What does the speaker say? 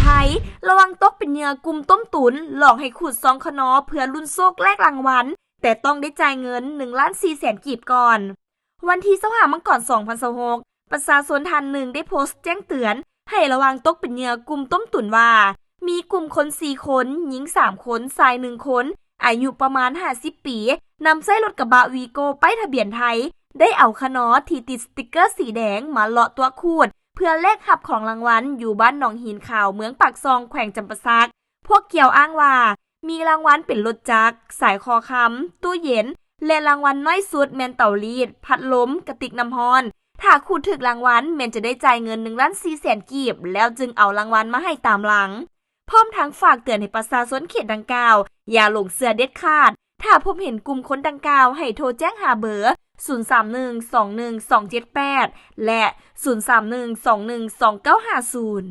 ໄທ ລະວັງຕົກເປັນເຫຍື່ອກຸ່ມຕົ້ມຕຸ໋ນ ຫຼອກໃຫ້ຂູດຊອງຂະນໍ ເພື່ອລຸ້ນໂຊກແລກລາງວັນ ແຕ່ຕ້ອງໄດ້ຈ່າຍເງິນ ໜຶ່ງລ້ານສີ່ແສນກີບກ່ອນ. ວັນທີ ຊາວຫ້າ ມັງກອນ ສອງພັນຊາວຫົກ ປະຊາຊົນທ່ານໜຶ່ງໄດ້ໂພສແຈ້ງເຕືອນ ໃຫ້ລະວັງຕົກເປັນເຫຍື່ອກຸ່ມຕົ້ມຕຸ໋ນວ່າ ມີກຸ່ມຄົນສີ່ຄົນ, ຍິງສາມຄົນ, ຊາຍໜຶ່ງຄົນ, ອາຍຸປະມານຫ້າສິບປີ, ນຳໃຊ້ລົດກະບະວີໂກ້ປ້າຍທະບຽນໄທ, ໄດ້ເອົາຂະນໍທີ່ຕິດສະຕິກເກີສີແດງມາເລາະຕົວະຂູດ ເພື່ອແລກຮັບຂອງລາງວັນ ຢູ່ບ້ານໜອງຫີນຂາວ ເມືອງປາກຊ່ອງ ແຂວງຈຳປາສັກ. ພວກກ່ຽວອ້າງວ່າ ມີລາງວັນເປັນລົດຈັກ, ສາຍຄໍຄຳ, ຕູ້ເຢັນ ແລະ ລາງວັນນ້ອຍສຸດແມ່ນເຕົາລີດ, ພັດລົມ, ກະຕິກນ້ຳຮ້ອນ. ຖ້າຂູດຖືກລາງວັນ ແມ່ນຈະໄດ້ຈ່າຍເງິນ ໜຶ່ງລ້ານສີ່ແສນກີບ ແລ້ວຈຶ່ງເອົາລາງວັນມາໃຫ້ຕາມຫຼັງ. ພ້ອມທັງຝາກເຕືອນໃຫ້ປະຊາຊົນເຂດດັ່ງກ່າວ ຢ່າຫຼົງເຊື່ອເດັດຂາດ. ຖ້າພົບເຫັນກຸ່ມຄົນດັ່ງກ່າວ ໃຫ້ໂທແຈ້ງຫາເບີ ສູນສາມໜຶ່ງສອງໜຶ່ງສອງເຈັດແປດ ແລະ ສູນສາມໜຶ່ງສອງໜຶ່ງສອງເກົ້າຫ້າສູນ.